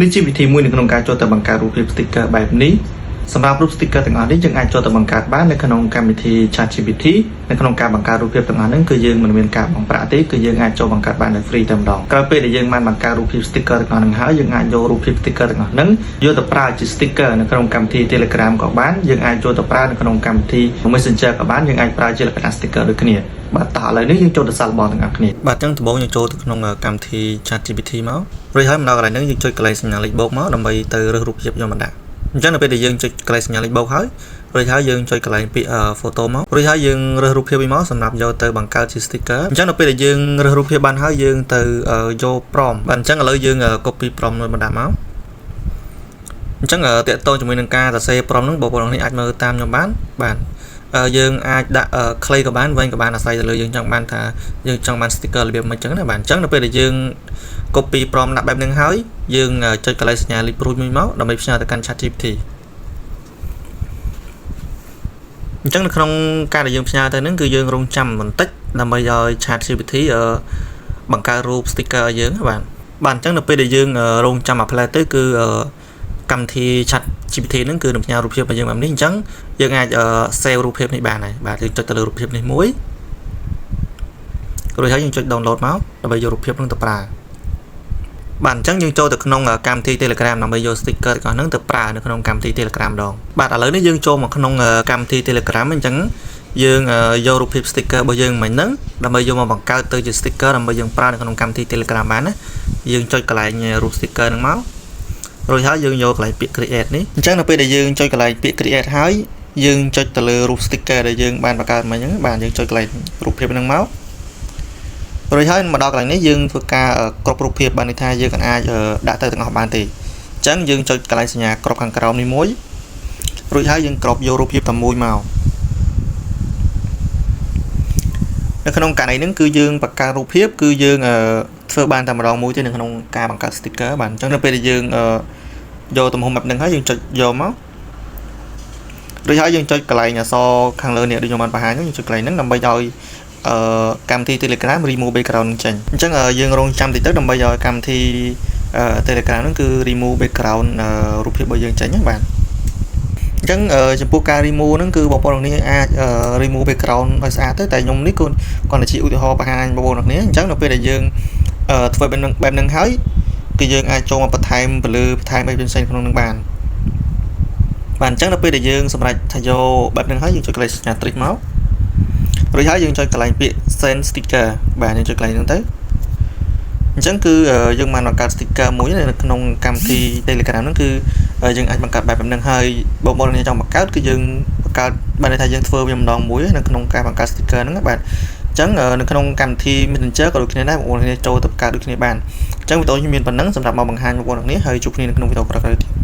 នេះជាវិធីមួយនៅក្នុងការចូលទៅបង្កើតរូបភាព sticker បែបនេះសម្រាប់រូប sticker ទាំងអស់នេះយើងអាចចូលទៅបង្កើតបាននៅក្នុងកម្មវិធី ChatGPT នៅក្នុងការបង្កើតរូបភាពទាំងអស់ហ្នឹងគឺយើងមិនមានការបង់ប្រាក់ទេគឺយើងអាចចូលបង្កើតបានដោយ free តែម្ដងក្រោយពេលដែលយើងបានបង្កើតរូបភាព sticker ទាំងអស់ហ្នឹងហើយយើងអាចយករូបភាព sticker ទាំងអស់ហ្នឹងយកទៅប្រើជា sticker នៅក្នុងកម្មវិធី Telegram ក៏បានយើងអាចចូលទៅប្រើនៅក្នុងកម្មវិធី Messenger ក៏បានយើងអាចប្រើជាលក្ខណៈ sticker ដូចគ្នាបាទតោះឥឡូវនេះយើងចូលទៅសាកល្បងទាំងអស់គ្នាបាទអញ្ចឹងដំបូងយើងចូលទៅក្នុងកម្មវិធី ChatGPT មករួចហើយមកដល់កន្លែងហ្នឹងយើងចុចកន្លែងសញ្ញាលេខបូកមកដើម្បីទៅរើសរូបភាពយកមកដាក់អញ្ចឹងនៅពេលដែលយើងចុចកន្លែងសញ្ញាលេខបូកហើយរួចហើយយើងចុចកន្លែងពាក្យ photo មករួចហើយយើងរើសរូបភាពវិញមកសម្រាប់យកទៅបង្កើតជា sticker អញ្ចឹងនៅពេលដែលយើងរើសរូបភាពបានហើយយើងទៅយក prompt បាទអញ្ចឹងឥឡូវយើង copy prompt មួយមកដាក់មកអញ្ចឹងតាក់ទងជាមួយនឹងការសរសេរ prompt ហ្នឹងបងប្អូននេះអាចមើលតាមខ្ញុំបានបាទយើងអាចដាក់ខ្លីក៏បានវែងក៏បានអាស្រ័យទៅលើយើងចង់បានថាយើងចង់បាន sticker របៀបម៉េចចឹងណាបាទអញ្ចឹងនៅពេលដែលយើង copy prompt ដាក់បែបហ្នឹងហើយយើងចុចកន្លែងសញ្ញាលេខព្រួយមួយមកដើម្បីផ្ញើទៅកាន់ ChatGPT អញ្ចឹងនៅក្នុងការដែលយើងផ្ញើទៅហ្នឹងគឺយើងរងចាំបន្តិចដើម្បីឲ្យ ChatGPT បង្កើតរូប sticker ឲ្យយើងបាទបាទអញ្ចឹងនៅពេលដែលយើងរងចាំមួយភ្លែតទៅគឺកម្មវិធី ChatGPT ហ្នឹងគឺនឹងផ្ញើរូបភាពមកយើងបែបនេះអញ្ចឹងយើងអាច save រូបភាពនេះបានហើយបាទយើងចុចទៅលើរូបភាពនេះមួយរួចហើយយើងចុច download មកដើម្បីយករូបភាពហ្នឹងទៅប្រើបាទអញ្ចឹងយើងចូលទៅក្នុងកម្មវិធី Telegram ដើម្បីយក sticker ទាំងអស់ហ្នឹងទៅប្រើនៅក្នុងកម្មវិធី Telegram ម្ដងបាទឥឡូវនេះយើងចូលមកក្នុងកម្មវិធី Telegram អញ្ចឹងយើងយករូបភាព sticker របស់យើងមិញហ្នឹងដើម្បីយកមកបង្កើតទៅជា sticker ដើម្បីយើងប្រើនៅក្នុងកម្មវិធី Telegram បានណាយើងចុចកន្លែងរូប sticker ហ្នឹងមករួចហើយយើងយកកន្លែងពាក្យ create នេះអញ្ចឹងនៅពេលដែលយើងចុចកន្លែងពាក្យ create ហើយយើងចុចទៅលើរូប sticker ដែលយើងបានបង្កើតមិញហ្នឹងបាទយើងចុចកន្លែងរូបភាពហ្នឹងមករួចហើយមកដល់កន្លែងនេះយើងធ្វើការ crop រូបភាពបានន័យថាយើងអាចដាក់ទៅទាំងអស់បានទេអញ្ចឹងយើងចុចកន្លែងសញ្ញា crop ខាងក្រោមនេះមួយរួចហើយយើង crop យករូបភាពតែមួយមកនៅក្នុងករណីហ្នឹងគឺយើងបង្កើតរូបភាពគឺយើងធ្វើបានតែម្ដងមួយទេនៅក្នុងការបង្កើត sticker បាទអញ្ចឹងនៅពេលដែលយើងយកទំហំបែបហ្នឹងហើយយើងចុចយកមករួចហើយយើងចុចកន្លែងអក្សរខាងលើនេះដូចខ្ញុំបានបង្ហាញយើងចុចកន្លែងហ្នឹងដើម្បីឲ្យអឺកម្មវិធី Telegram remove background ចេញអញ្ចឹងយើងរងចាំតិចទៅដើម្បីឲ្យកម្មវិធី Telegram ហ្នឹងគឺ remove background រូបភាពរបស់យើងចេញណាបាទអញ្ចឹងចំពោះការ remove ហ្នឹងគឺបងប្អូនទាំងនេះអាច remove background ឲ្យស្អាតទៅតែខ្ញុំនេះគឺគ្រាន់តែជាឧទាហរណ៍បង្ហាញបងប្អូនទាំងនេះអញ្ចឹងនៅពេលដែលយើងធ្វើបែបហ្នឹងបែបហ្នឹងហើយគឺយើងអាចចូលមកបន្ថែមពលឺបន្ថែមអីផ្សេងៗក្នុងនឹងបានបាទអញ្ចឹងនៅពេលដែលយើងសម្រេចថាយកបែបហ្នឹងហើយយើងចុចកន្លែងសញ្ញា tick មករួចហើយយើងចុចកន្លែងពាក្យ send sticker បាទយើងចុចកន្លែងហ្នឹងទៅអញ្ចឹងគឺយើងបានបង្កើត sticker មួយនៅក្នុងកម្មវិធី Telegram ហ្នឹងគឺយើងអាចបង្កើតបែបហ្នឹងហើយបងប្អូនគ្នាចង់បង្កើតគឺយើងបង្កើតបានន័យថាយើងធ្វើវាម្ដងមួយនៅក្នុងការបង្កើត sticker ហ្នឹងបាទអញ្ចឹងនៅក្នុងកម្មវិធី Messenger ក៏ដូចគ្នាដែរបងប្អូនគ្នាចូលទៅបង្កើតដូចគ្នាបានអញ្ចឹងវីដេអូនេះមានប៉ុណ្ណឹងសម្រាប់មកបង្ហាញបងប្អូនគ្នាហើយជួបគ្នានៅក្នុងវីដេអូក្រោយៗទៀត។